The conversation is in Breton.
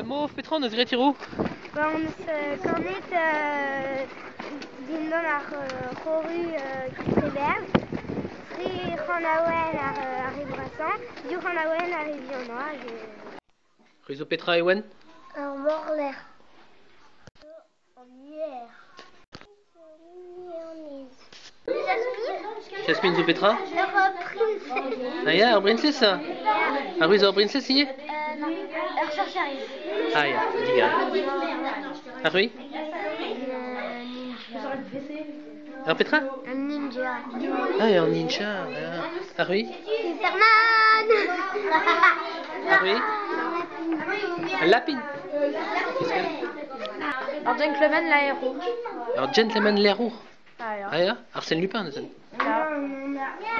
Mo, petra hon eus graet hiziv? Ba hon eus kanet dindan ar c'horu Trebern, tri c'hanaouenn ar re vrasañ, div c'hanaouenn ar re vihanañ hag... C'hwi zo petra, Ewen? Ur morlec'h. An yer. Jasmine zo petra? Ur priñsez. Ah ya, ur briñsez? Ha c'hwi zo ur briñsez ivez? Non, ur sorcerez. Ah ya, digarez. Ha c'hwi? Ur petra? Un ninja. Ah, ur ninja. Ha c'hwi? Superman. Ha c'hwi? Un lapin. Ur gentleman laerour. Ur gentleman laerour. Ah ya. Ah ya, Arsène Lupin neuze. Ya.